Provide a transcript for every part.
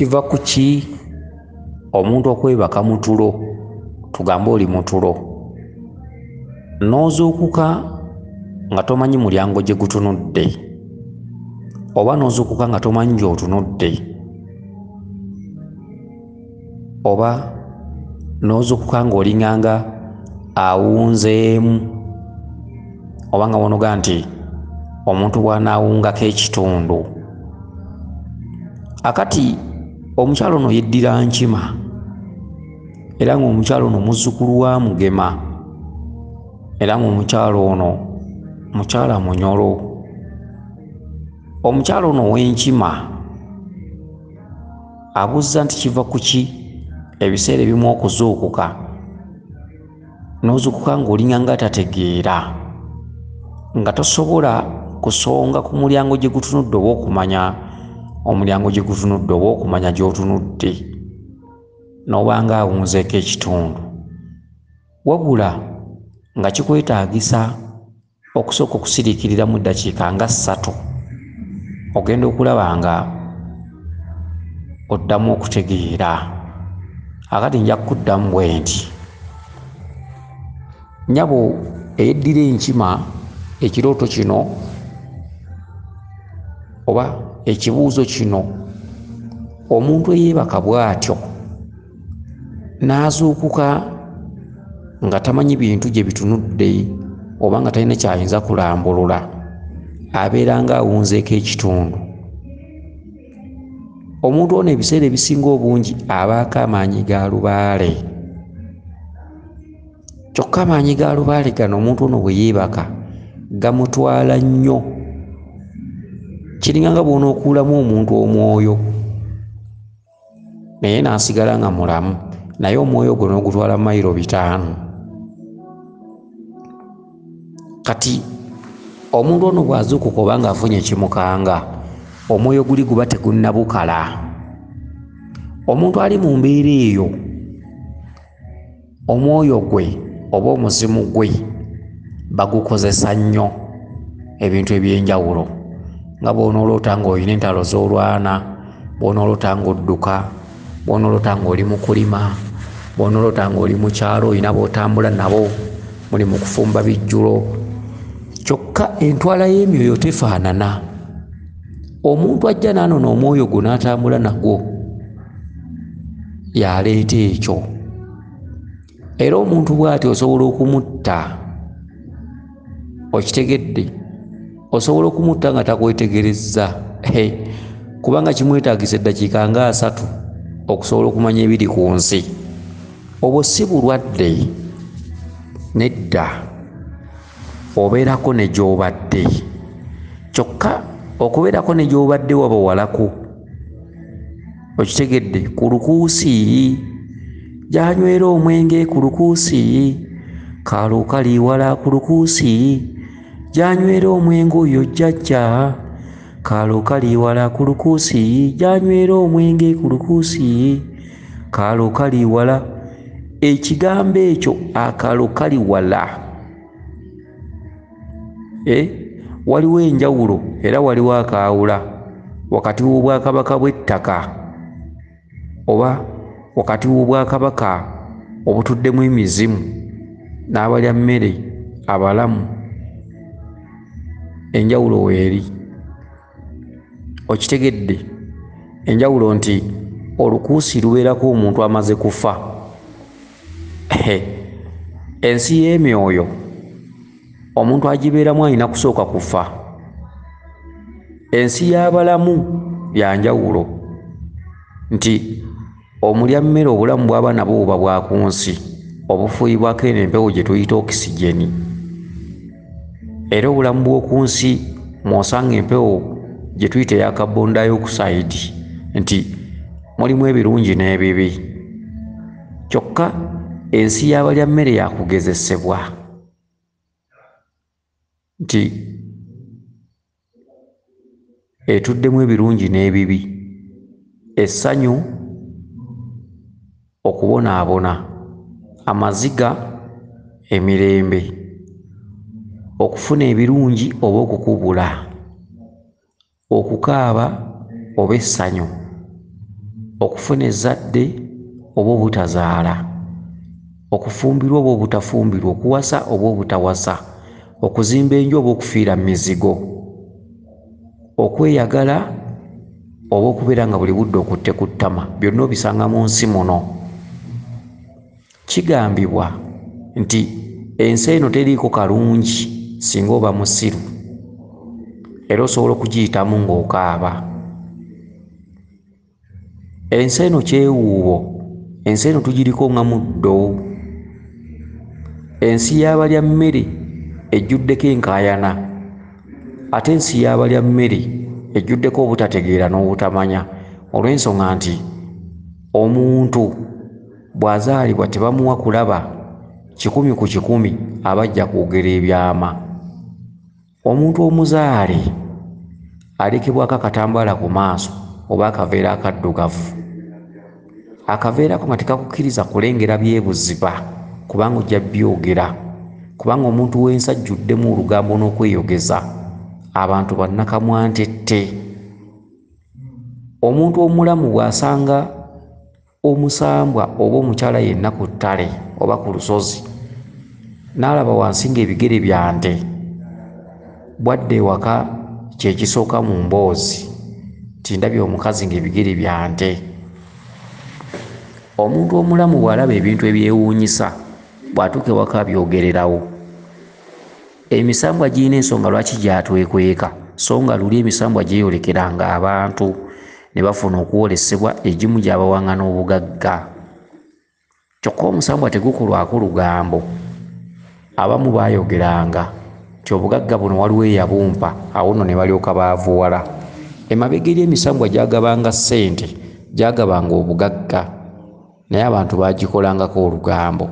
Kiva ku ki omuntu okwebaka mu tulo? Tugambe oli mu tulo n'ozuukuka nga tomanyi mulyango gye gutunudde, oba n'ozuukuka nga tomanyi gy'otunudde, oba n'ozuukuka ng'olinganga awunzeemu, oba nga wonoga nti omuntu bw'anaawungako ekitundu. Akati omukyalo ono yeddira Nkima, era ng'omukyalo ono muzzukulu wa Mugema, era ng'omukyalo ono mukyala Munyolo. Omukyalo ono w'Enkima abuuza nti kiva ku ki ebiseera ebimu okuzuukuka n'ozuukuka ng'olinganga atategeera, nga tosobola kusonga ku mulyango gye gutunudde oba okumanya omulyango gye gutunudde oba okumanya gy'otunudde, n'obanga awunzeeko ekitundu, wabula nga kikwetaagisa okusooka okusiriikirira mu ddakiika nga 3 ogenda okulaba nga oddamu okutegeera. Akati nja kuddamu bwe nti, nnyabo eyeddira Enkima, ekirooto kino oba ekibuuzo kino, omuntu eyeebaka bw'atyo n'azuukuka nga tamanyi bintu gye bitunudde oba nga talina ky'ayinza kulambulula, abeera ng'awunzeeko ekitundu. Omuntu ono ebiseera ebisinga obungi abaako amaanyi ga lubaale. Kyokka amaanyi ga lubaale gano omuntu ono bwe yeebaka gamutwala nnyo. Kiringa nga bw'onookuulamu omuntu omwoyo naye n'asigala nga mulamu, naye omwoyo ogwo n'ogutwala mayiro 5. Kati omuntu ono bw'azuukuka oba ng'afunye ekimukanga, omwoyo guli guba tegunnabukala. Omuntu ali mu mbeera eyo, omwoyo gwe oba omuzimu gwe bagukozesa nnyo ebintu eby'enjawulo, nga bw'onooloota ng'olina entalo z'olwana, bw'onooloota ng'odduka, bw'onooloota ng'oli mu kulima, bw'onooloota ng'oli mu kyalo olina b'otambula nabo, muli mu kufumba bijjulo. Kyokka entwala y'emyoyo tefaanana. Omuntu ajja n'anona omwoyo gwo n'atambula nagwo, y'aleeta ekyo. Era omuntu bw'atyo osobola okumutta, okitegedde, osobola okumutta nga takwetegerezza, kubanga kimwetaagisa eddakiika nga 3 okusobola okumanya ebiri ku nsi. Obwo si bulwadde, nedda, obeerako ne gy'obadde. Kyokka okubeerako ne gy'obadde waba walako, okitegedde, ku lukuusi gy'anywera omwenge, ku lukuusi kaalo kali wala, ku lukuusi gy'anywera omwenge oyo jjajja, kaalo kali wala, ku lukuusi gy'anywera omwenge, ku lukuusi kaalo kali wala. Ekigambo ekyo akaalo kali wala, waliwo enjawulo era waliwo akaawula wakati w'obwakabaka bw'ettaka oba wakati w'obwakabaka obutuddemu emizimu n'abalya mmere abalamu. Enjawulo weeri, okitegedde? Enjawulo nti olukuusi lubeerako omuntu amaze kufa. Ensi y'emyoyo omuntu agibeeramu alina kusooka kufa. Ensi y'abalamu ya njawulo nti omulya mmere obulamu bw'aba nabwo buba bwa ku nsi, obufuuyibwako eno empewo gye tuyita okisigeni. Era obulamu bw'oku nsi mw'osanga empewo gye tuyita eya carbon dioxide, nti mulimu ebirungi n'ebibi. Kyokka ensi y'abalya mmere yakugezesebwa nti etuddemu ebirungi n'ebibi, essanyu, okubonaabona, amaziga, emirembe, okufuna ebirungi oba okukubula, okukaaba oba essanyu, Okufuna ezzadde oba obutazaala, okufumbirwa oba obutafumbirwa, okuwasa oba obutawasa, okuzimba enju oba okufiira mu mizigo, okweyagala oba okubeera nga buli budde okutte ku ttama, byonna obisanga mu nsi muno. Kigambibwa nti ensi eno teriiko kalungi singa oba musiru, era osobola okugiyitamu ng'okaaba. Ensi eno kyewuubo, ensi eno tugiriko nga muddo. Ensi y'abalya mmere ejjuddeko enkaayana, ate ensi y'abalya mmere ejjuddeko obutategeera n'obutamanya, olw'ensonga nti omuntu bw'azaalibwa tebamuwa kulaba 100 ku 100 aba ajja kwogera ebyama. Omuntu omuzaale alekebwako akatambaala ku maaso oba akaveera akaddugavu. Akaveera ako nga tekakukkiriza kulengera byebuziba, kubanga ojja byogera, kubanga omuntu w'ensi ajjuddemu olugambo n'okweyogeza. Abantu bannakamwantette. Omuntu omulamu bw'asanga omusambwa oba omukyala yenna ku ttale oba ku lusozi n'alaba wansi ng'ebigere bya nte, bwadda ewaka kyekisooka mu mboozi nti ndabye omukazi ng'ebigere bya nte. Omuntu omulamu bw'alaba ebintu ebyewuunyisa bw'atuuka ewaka abyogererawo. Emisambwa girina ensonga lwaki gyatwekweka, so nga luli emisambwa gyeyolekeranga abantu ne bafuna okwolesebwa, egimu gyabawanga n'obugagga. Kyokka omusambwa tegukolwako lugambo. Abamu baayogeranga nti obugagga buno waliwo eyabumpa, awo nno ne balyoka baavuwala. Emabega eri emisambwa gyagabanga ssente, gyagabanga obugagga, naye abantu baagikolangako olugambo.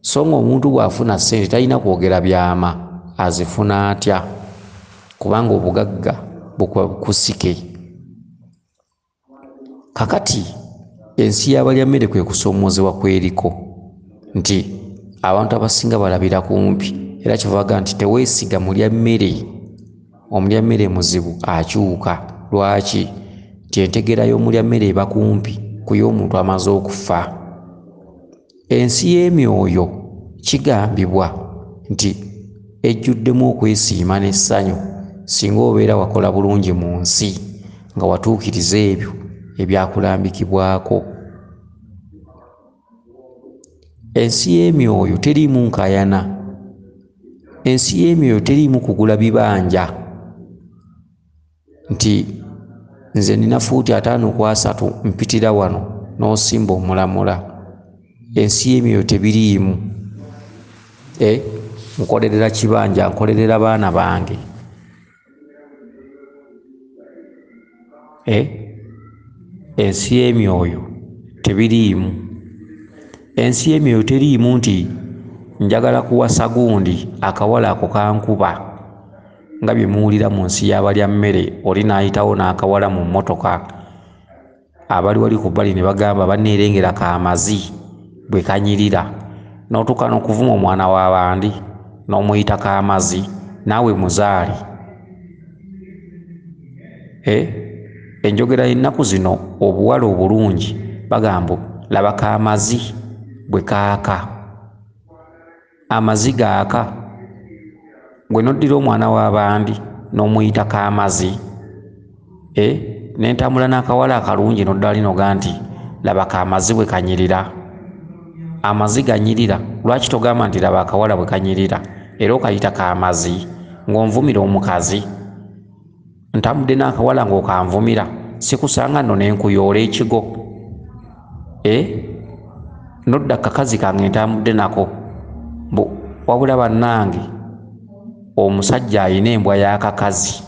So ng'omuntu bw'afuna ssente talina kwogera byama, azifuna atya? Kubanga obugagga bukuba bukusike. Kakati ensi y'abalya mmere kwe kusoomoozebwa kweriko nti abantu abasinga balabira kumpi, era kyeva nti teweesiga mulya mmere. Omulya mmere muzibu, akyuka. Lwaki? Nti entegeera y'omulya mmere eba kumpi ku y'omuntu amaze okufa. Ensi y'emyoyo kigambibwa nti ejjuddemu okwesiima n'essanyu singa obeera wakola bulungi mu nsi nga watuukiriza ebyo ebyakulambikibwako. Ensi y'emyoyo teriimu nkaayana. Ensi y'emyoyo teriimu kugula bibanja nti nze nina fuuti 5 ku 3 mpitira wano n'osimba omulamula. Ensi y'emyoyo tebiriimu. Nkolerera kibanja, nkolerera baana bange. Ensi y'emyoyo tebiriimu. Ensi y'emyoyo teriimu nti njagala kuwasa gundi, akawala ako kankuba, nga bye muwulira mu nsi y'abalya mmere. Oli n'ayitawo n'akawala mu mmotoka, abali wali ku bbali ne bagamba banneerengera kamazi bwe kanyirira, n'otuuka n'okuvuma omwana w'abandi n'omuyita kamazi, naawe muzaale. Enjogera y'ennaku zino obuwala obulungi bagamba laba kamazi bwe kaaka, amazi gaaka, gwe n'oddira omwana w'abandi n'omuyita kamazi. N'entambula n'akawala akalungi n'odda lino ga nti laba kamazi bwe kanyirira. Amazi ganyirira, lwaki togamba nti laba akawala bwe kanyirira, era okayita kamazi ng'onvumira omukazi? Ntambudde n'akawala ng'okanvumira, sikusanga nno ne nkuyoola ekigo. Nodda kakazi kange ntambudde nako, mbu wabula bannange omusajja ayina embwa y'akakazi,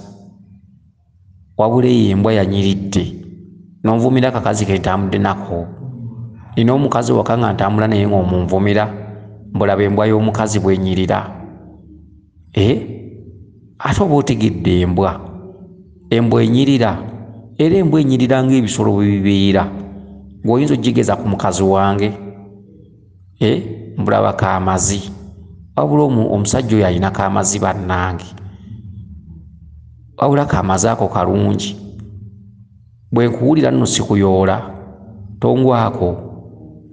wabula eyo embwa yanyiridde, n'onvumira akakazi ke ntambudde nako. Nina omukazi waka nga ntambula naye ng'omunvumira, mbulaba embwa y'omukazi bw'enyirira. Ate oba otegedde embwa, embwa enyirira, era embwa enyirira ng'ebisolo bwe bibeera. Ng'oyinza ogigeza ku mukazi wange, mbulaba kamazi. Wabula omusajja oyo alina kamazi bannange, wabula kamazi ako kalungi. Bwe nkuwulira nno sikuyoola, tongwako,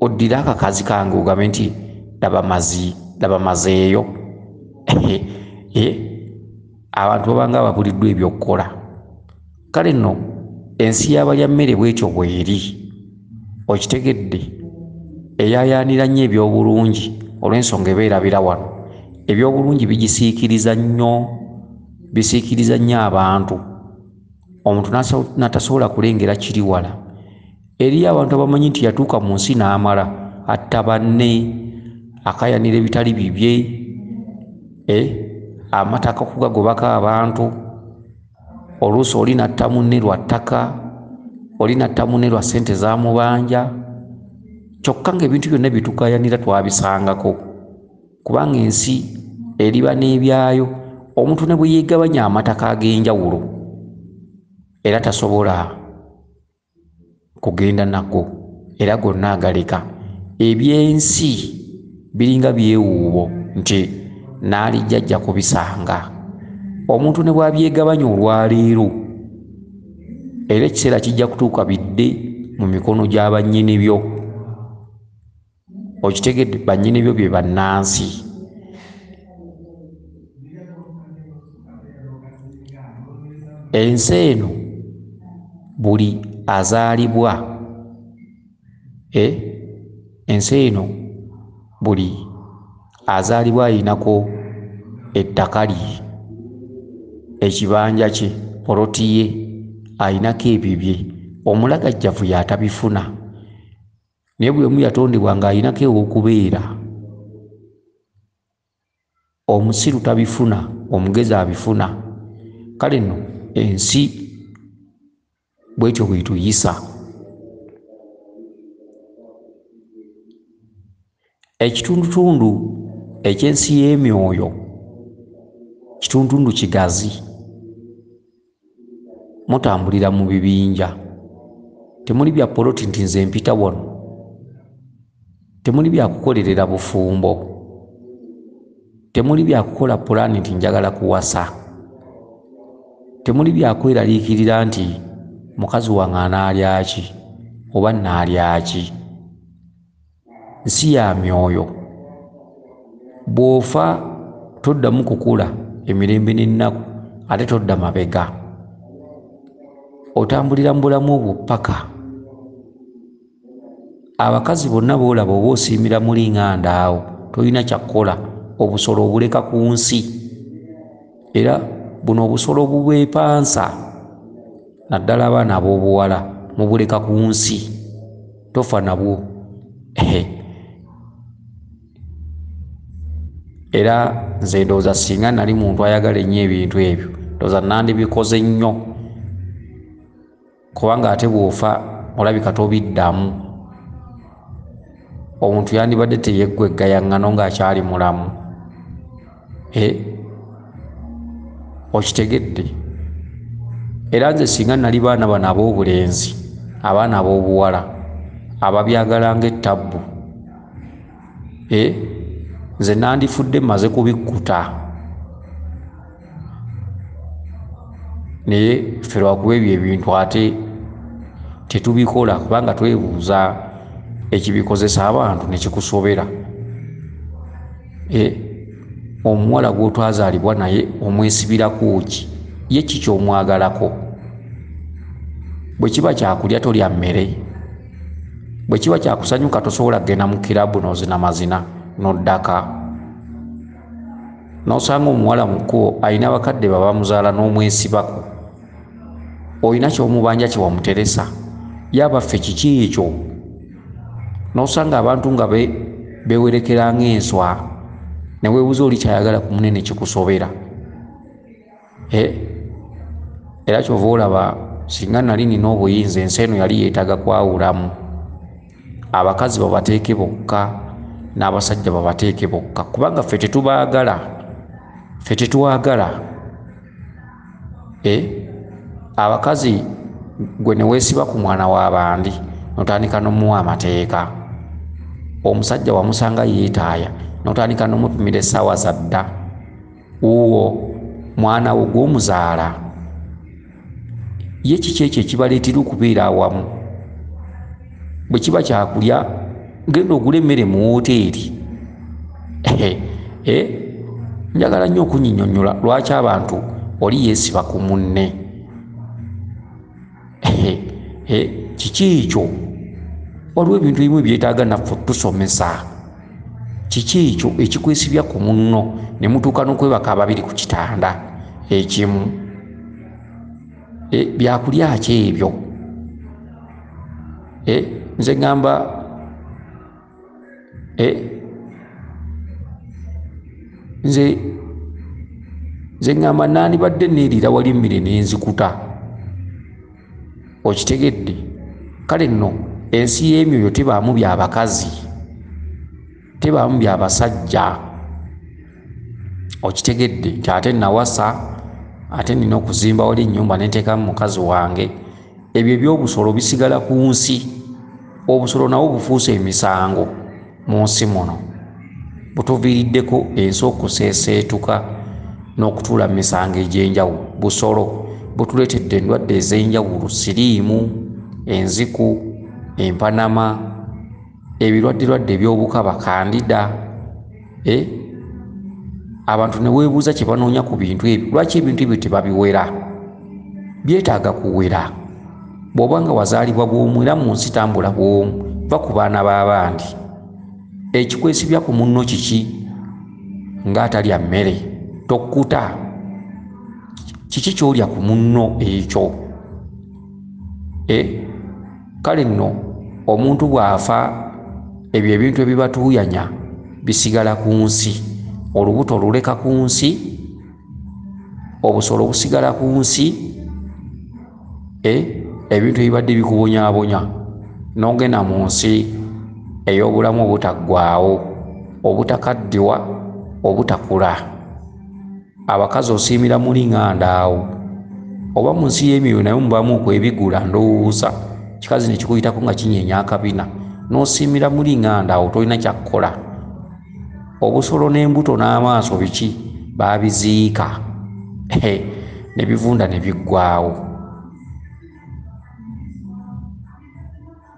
oddire akakazi kange ogambe nti laba mazi, laba mazeeyo. Abantu babanga ababuliddwa ebyokukola. Kale nno ensi y'abalya mmere bwetyo bw'eri, okitegedde, eyayaanira nnyo ebyobulungi olw'ensonga eba erabira wano. Ebyobulungi bigisiikiriza nnyo, bisiikiriza nnyo abantu, omuntu n'atasobola kulengera kiri wala. Eriyo abantu abamanyi nti yatuuka mu nsi n'amala atta banne, akayanira ebitali bibye, amataka okugagobako abantu, oluusi oli n'atta munne lwa ttaka, oli n'atta munne lwa ssente z'amubanja, kyokka ng'ebintu byonna bye tukayanira twabisangako, kubanga ensi eriba n'ebyayo. Omuntu ne bwe yeegabanya amataka ag'enjawulo era tasobola kugenda nago, era gonna agaleka. Ebyensi biringa byewuubo nti n'alijja ajja kubisanga. Omuntu ne bw'abyegabanya olwaleero, era ekiseera kijja kutuuka bidde mu mikono gya bannyini byo. Okitegedde, bannyini byo bye bannansi. Ensi eno buli azaalibwa, ensi eno buli azaalibwa ayinako ettaka lye, ekibanja kye, poloti ye, ayinako ebibye. Omulagajjavu y'atabifuna, naye buli omu yatondebwa ng'ayinako ew'okubeera. Omusiru tabifuna, omugezi abifuna. Kale nno ensi bwetyo bwetuyisa. Ekitundutundu eky'ensi y'emyoyo kitundutundu kigazi, mutambulira mu bibinja, temuli bya poloti nti nze mpita wano, temuli bya kukolerera bufumbo, temuli bya kukola pulaani nti njagala kuwasa, temuli bya kweraliikirira nti mukazi wange anaalya ki oba nnaalya ki. Nsi ya myoyo. Bw'ofa toddamu kukula emirembe n'ennaku, ate todda mabega. Otambulira mu bulamu obwo ppaka. Abakazi bonna b'olaba oba osiimira muli nganda awo, tolina kyakukola, obusolo obuleka ku nsi. Era buno obusolo obubwepansa, naddala abaana ab'obuwala, mubuleka ku nsi, tofa nabwo. Era nze ndowooza singa nali muntu ayagala ennyo ebintu ebyo, ndowooza nandibikoze nnyo, kubanga ate bw'ofa olabika tobiddamu. Omuntu yandibadde teyeggweggayaŋŋano ng'akyali mulamu. Okitegedde? Era nze singa nali baana bano ab'obulenzi, abaana ab'obuwala ababyagala ng'ettabbu, nze nandifudde mmaze kubikkuta. Naye ffe lwakuba ebyo ebintu ate tetubikola, kubanga twebuuza ekibikozesa abantu ne kikusobera. Omuwala gw'otwazaalibwa naye omwesibirako ki? Ye ki ky'omwagalako? Bwe kiba kyakulya tolya mmere, bwe kiba kyakusanyuka tosobola kugenda mu kirabu n'ozina mazina n'oddaka. N'osanga omuwala mu kkubo alina bakadde babamuzaala n'omwesibako, olina ky'omubanja kye wamuteresa, ye abaffe kiki ekyo? N'osanga abantu nga beewerekera ng'enswa, ne weebuuza oli ky'ayagala ku munene kikusobera. Era ky'ova olaba singa nali nina obuyinza, ensi eno yali yeetaaga kwawulamu. Abakazi babateeke bokka n'abasajja babateeke bokka, kubanga ffe tetubaagala, ffe tetwagala. Abakazi gwe ne weesiba ku mwana w'abandi n'otandika n'omuwa amateeka. Omusajja wamusanga yeetaaya n'otandika n'omupimira essaawa za dda. Wuwo mwana wo gw'omuzaala. Ye kiki ekyo ekibaleetera okubeera awamu? Bwe kiba kyakulya, genda ogule emmere mu wooteeri. Njagala nnyo okunyinyonnyola lwaki abantu oli yeesiba ku munne. Kiki ekyo? Waliwo ebintu ebimu ebyetaaga naffe otusomesa. Kiki ekyo ekikwesibya ku munno ne mutuuka n'okwebaka ababiri ku kitanda ekimu? Byakulya ki ebyo? Nze ŋŋamba nze ŋŋamba nandibadde neeriira wali emmere n'enzikuta. Okitegedde? Kale nno ensi y'emyoyo tebaamu byabakazi, tebaamu byabasajja. Okitegedde nti ate nawasa, ate nina okuzimba wali ennyumba ne nteekamu mukazi wange. Ebyo eby'obusolo bisigala ku nsi. Obusolo nabwo bufuuse emisango mu nsi muno, butuviiriddeko ensi okuseeseetuka n'okutuula mu misango egy'enjawulo. Busolo butuleetedde endwadde ez'enjawulo, siriimu, enziku, empanama, ebirwadderwadde eby'obukaba, kandida. Abantu ne weebuuza kye banoonya ku bintu ebyo. Lwaki ebintu ebyo tebabiwera? Byetaaga kuwera. Bw'oba nga wazaalibwa bw'omu era mu nsi tambula bw'omu, va ku baana b'abandi. Ekikwesibya ku munno kiki? Ng'atalya mmere, tokkuta. Kiki ky'olya ku munno ekyo? Kale nno omuntu bw'afa, ebyo ebintu ebibatuuyanya bisigala ku nsi. Olubuto oluleka ku nsi, obusolo busigala ku nsi, ebintu ebibadde bikubonyaabonya n'ogenda mu nsi ey'obulamu obutaggwaawo, obutakaddiwa, obutakula. Abakazi osiimira muli ŋŋanda awo, oba mu nsi y'emyoyo naye mubaamu okwebigula. Ndowooza kikazi ne kikuyitako nga kinyeenya akabina, n'osiimira muli ŋŋanda awo, tolina kyakkola. Obusolo n'embuto n'amaaso biki baabiziika ne bivunda ne biggwaawo.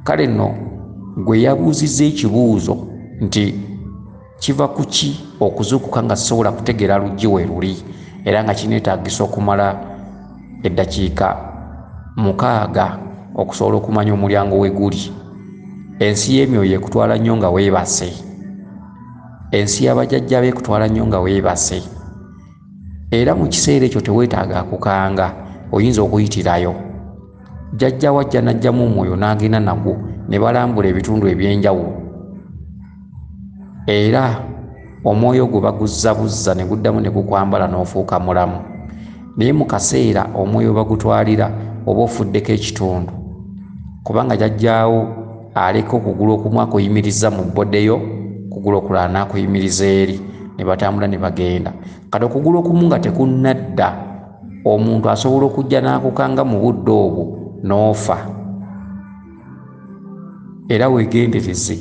Kale nno gwe yabuuzizza ekibuuzo nti kiva ku ki okuzuukuka nga sisobola kutegeera luggi we luli, era nga kineetaagisa okumala eddakiika 6 okusobola okumanya omulyango we guli. Ensi y'emyoyo ekutwala nnyo nga weebase. Ensi y'abajjajja be ekutwala nnyo nga weebase. Era mu kiseera ekyo teweetaaga akukanga, oyinza okuyitirayo. Jjajja wajja n'aggyamu omwoyo n'agenda nagwo ne balambula ebitundu eby'enjawulo. Era omwoyo gwe baguzza buzza ne guddamu ne gukwambala n'ofuuka mulamu. Naye mu kaseera omwoyo bagutwalira oba ofuddeko ekitundu, kubanga jjajjaawo aleka okugulu okumu akuyimiriza mu bbodeyo, okugulu okulala n'akuyimiriza eri, ne batambula ne bagenda. Kati okugulu okumu nga tekunnadda, omuntu asobola okujja n'akukanga mu budde obwo n'ofa. Era weegendereze.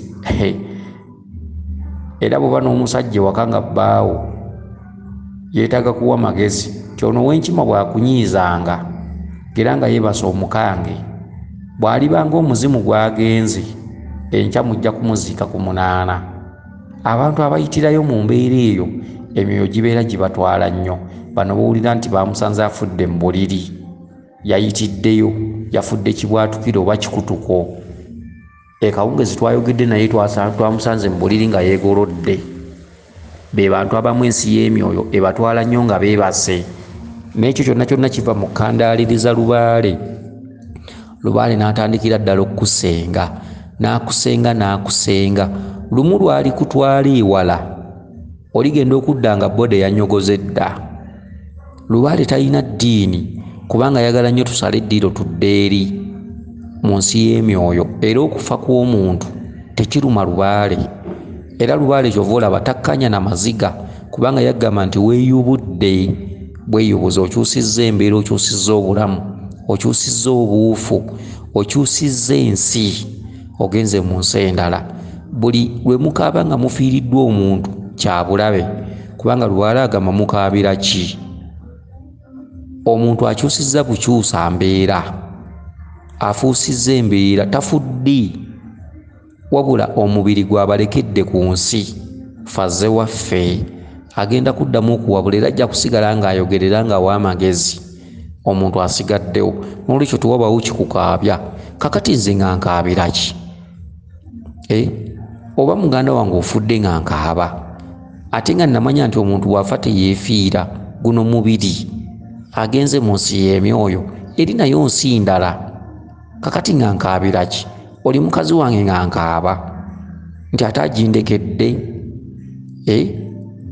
Era bw'oba n'omusajja ewaka nga bbaawo yeetaaga kuwa magezi nti ono ow'enkima bw'akunyiizanga, era nga yeebasa omukange, bw'alibanga omuzimu gw'agenze, enkya mujja kumuziika ku 8. Abantu abayitirayo mu mbeera eyo emyoyo gibeera gibatwala nnyo. Bano bawulira nti bamusanze afudde mu buliri, yayitiddeyo, yafudde kibwatukire oba kikutuko. Ekawungezi twayogedde naye twamusanze mu buliri nga yeegolodde. Be bantu abamu ensi y'emyoyo ebatwala nnyo nga beebase. N'ekyo kyonna kyonna kiva mu kukandaaliriza lubaale. Lubaale n'atandikira ddala okukusenga, n'akusenga n'akusenga. Lumu lwali kutwala ewala, oligenda okudda nga bode yanyogoze dda. Lubaale talina ddiini, kubanga ayagala nnyo tusale eddiiro tudde eri mu nsi y'emyoyo. Era okufa kw'omuntu tekiruma lubaale. Era lubaale ky'ova olaba takkanya na maziga, kubanga yagamba nti weeyubudde bweyubuza, okyusizza embeera, okyusizza obulamu, okyusizza obuufu, okyusizza ensi, ogenze mu nsi endala. Buli lwe mukaaba nga mufiiriddwa omuntu kya bulabe, kubanga lubaale agamba mukaabira ki? Omuntu akyusizza bukyusa mbeera, afuusizza embeera, tafudde, wabula omubiri gwabalekedde ku nsi. Faze waffe agenda kuddamu okuwabula era ajja kusigala ng'ayogerera nga w'amagezi. Omuntu asigaddewo, n'olwekyo tewabawo kikukaabya. Kakati nze nga nkaabira ki? Oba muganda wange ofudde nga nkaaba, ate nga namanya nti omuntu bw'afa teyeefiira, guno mubiri agenze mu nsi y'emyoyo, eri nayo nsi ndala. Kakati nga nkaabira ki? Oli mukazi wange nga nkaaba nti ate agindekedde,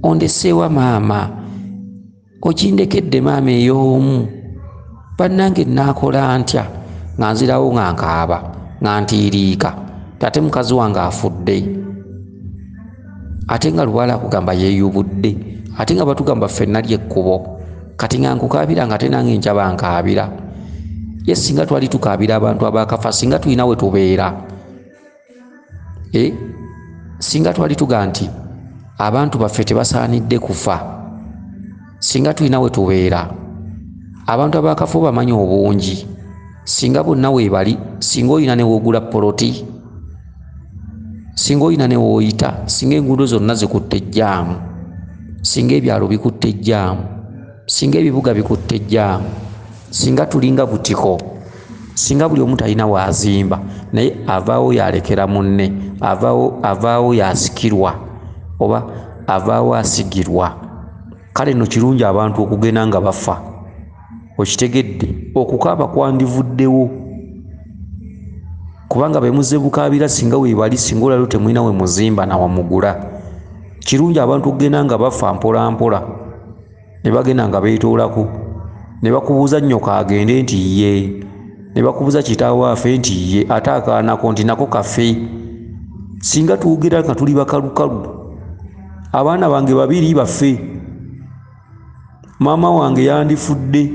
ondeseewa maama, ogindekedde maama ey'omu, bannange nnaakola ntya? Nga nzirawo nga nkaaba, nga ntiiriika, ate mukazi wange afudde, ate nga lubaale akugamba yeeyubudde, ate nga batugamba ffenna ly'ekkubo. Kati nga nkukaabira nga ate nange nkyaba nkaabira. Ye singa twali tukaabira abantu abaakafa, singa tulina we tubeera. Singa twali tuga nti abantu baffe tebasaanidde kufa, singa tulina we tubeera. Abantu abaakafa obamanyi obungi, singa bonna weebali, singa oyina ne woogula poloti, singa oyina ne wooyita, singa enguudo zonna zikutte ejjaamu, singa ebyalo bikutte ejjaamu, singa ebibuga bikutte ejjaamu, singa tulinga butiko, singa buli omu talina waazimba, naye avaawo yalekera munne, avaawo yasikirwa oba avaawo asigirwa. Kale nno kirungi abantu okugenda nga bafa. Okitegedde? Okukaaba kwandivuddewo, kubanga be muzze bukaabira singa weebali, singa olalo temulina we muzimba na wamugula. Kirungi abantu okugenda nga bafa mpola mpola, ne bagenda nga beetoolako, ne bakubuuza nnyoko agende nti ye, ne bakubuuza kitaawo afe nti ye, ate akaanako nti nako kafe. Singa twogera nga tuli bakalukalu, abaana bange babiri bafe, maama wange yandifudde,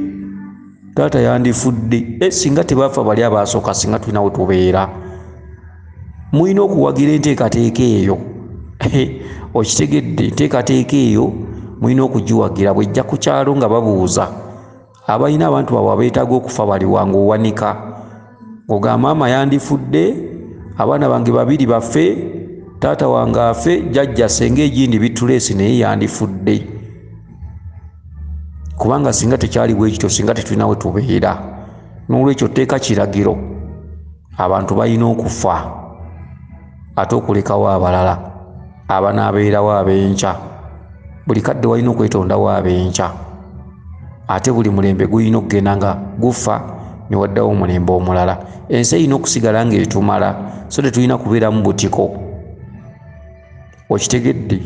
taata yandifudde. Singa tebafa bali abaasooka, singa tulina we tubeera. Mulina okuwagira enteekateeka eyo. Okitegedde? Enteekateeka eyo mulina okugiwagira. Bw'ejja ku kyalo nga babuuza abalina abantu baabwe abeetaaga okufa bali wange, owanika ng'ogamba maama yandifudde, abaana bange babiri bafe, taata wange afe, jjajja senga egindi bituleesi naye yandifudde. Kubanga singa tekyali bwe kityo, singa tetulina we tubeera. N'olwekyo tteeka kiragiro, abantu balina okufa ate okulekawo abalala abanaabeerawo ab'enkya. Buli kadde walina okwetondawo ab'enkya, ate buli mulembe gulina okugenda nga gufa ne waddawo omulembe omulala. Ensi erina okusigala ng'etumala, so tetulina kubeeramu butiko. Okitegedde?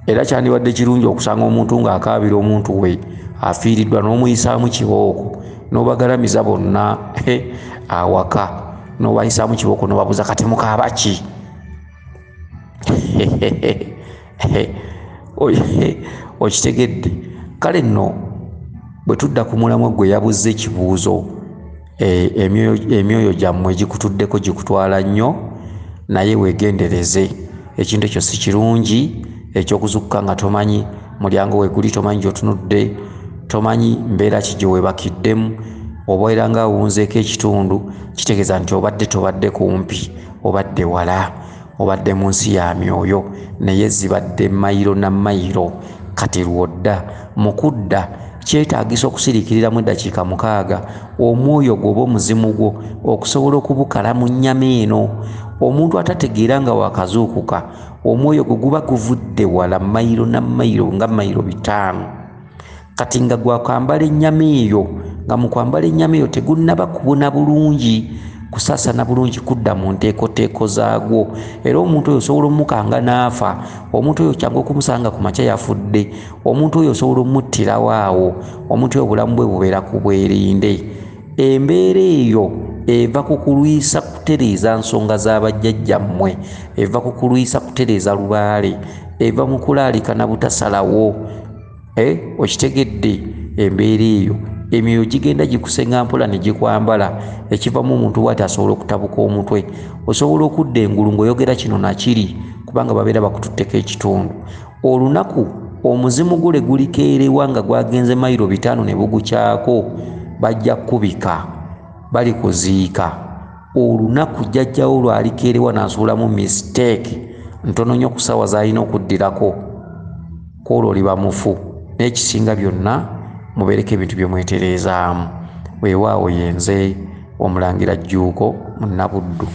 Era kyandibadde kirungi okusanga omuntu ng'akaabira omuntu we afiiriddwa, n'omuyisaamu kibooko, n'obagalamiza bonna awaka, n'obayisaamu kibooko, n'obabuuza kati mukaaba ki? Okitegedde? Kale nno bwe tudda ku mulamwa gwe yabuze ekibuuzo, emyoyo gyammwe gikutuddeko gikutwala nnyo, naye weegendereze. Ekintu ekyo si kirungi, ekyokuzuukuka nga tomanyi mulyango we guli, tomanyi gy'otunudde, tomanyi mbeera ki gye weebakiddemu, obeera nga awunzeeko ekitundu, kitegeeza nti obadde tobadde kumpi, obadde wala, obadde mu nsi ya myoyo, naye zibadde mayiro na mayiro. Kati lw'odda mu kudda kyetaagisa okusiriikiriramu eddakiika 6 omwoyo gwo oba omuzimu gwo okusobola okubukala mu nnyama eno. Omuntu atategeera nga wakazuukuka, omwoyo gwe guba guvudde wala mayiro na mayiro nga mayiro 5. Kati nga gwakwambala ennyama eyo, nga mu kwambala ennyama eyo tegunnaba kubuna bulungi, kusaasana bulungi kudda mu nteekoteeko zaagwo. Era omuntu oyo osobola omukanga n'afa, omuntu oyo kyangu okumusanga ku makya yafudde, omuntu oyo osobola omuttirawo awo, omuntu oyo obulamu bwe bubeera ku bwerinde. Embeera eyo eva ku kulwisa kutereeza nsonga z'abajjajjammwe, eva ku kulwisa kutereeza lubaale, eva mu kulaalika na butasalawo. Okitegedde? Embeera eyo emyoyo gigenda gikusenga mpola ne gikwambala, ekivamu omuntu bw'ati asobola okutabuka omutwe, osobola okudda engulu ng'oyogera kino na kiri, kubanga babeera bakututteko ekitundu. Olunaku Omuzimu gule gulikeerewa nga gwagenze mayiro 5 ne bugukyako, bajja kukubika, bali kuziika. Olunaku jjajjawo lwalikeerewa n'asuulamu mistake ntono nnyo ku ssaawa z'alina okuddirako, kwolwo oliba mufu. N'ekisinga byonna, mubeereko ebintu bye mwetereezaamu. Weewaawo yenze Omulangira Jjuuko Munnabuddu.